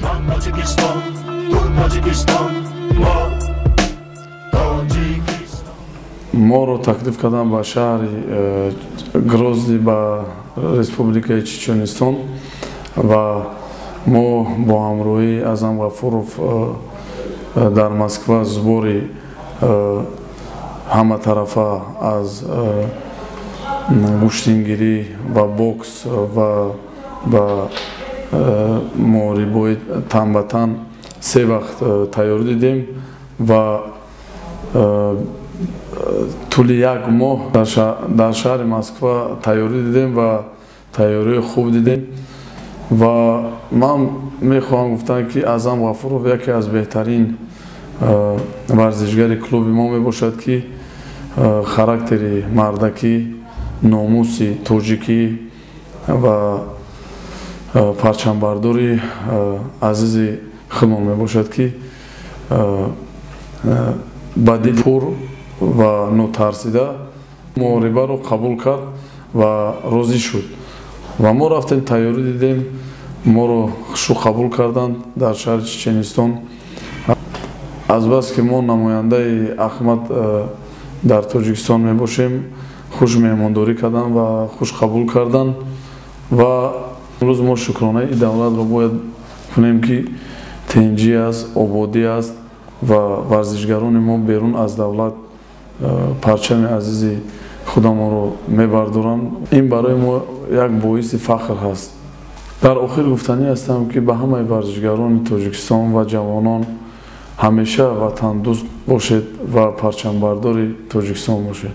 Ман Тоҷикистон, ту Тоҷикистон, мо Тоҷикистон. Моро таклиф карданд ба шаҳри Грозный, ба Республикаи Чеченистон, ва мо бо ҳамроҳии Аъзам Ғафуров дар Москва сбори ҳаматарафа аз гӯштингирӣ ва бокс ва ба муҳорибаҳои тан ба тан се вақт тайёрӣ дидем ва тӯли як моҳ дар шаҳри Москва тайёрӣ дидем ва тайёрии хуб дидем. Ва ман мехоҳам гуфтан, ки Аъзам Ғафуров яке аз беҳтарин варзишгари клуби мо мебошад, ки характери мардакӣ, номуси тоҷикӣ ва парчамбардори азизи худмон мебошад, ки ба дил пур ва нотарсида муҳорибаро қабул кард ва розӣ шуд. Ва мо рафтем, тайёрӣ дидем, моро хушу қабул карданд дар шаҳри Чеченистон. Азбаски мо намояндаи Ахмад дар Тоҷикистон мебошем, хуш меҳмондорӣ карданд ва хуш қабул карданд. Ва имрӯз мо шукронаи давлатро бояд кунем, ки тинҷӣ аст, ободӣ аст ва варзишгарони мо берун аз давлат парчами азизи худамонро мебардоранд. Ин барои мо як боиси фахр ҳаст. Дар охир гуфтанӣ ҳастам, ки ба ҳамаи варзишгарони Тоҷикистон ва ҷавонон: ҳамеша ватандӯст бошед ва парчамбардори Тоҷикистон бошед.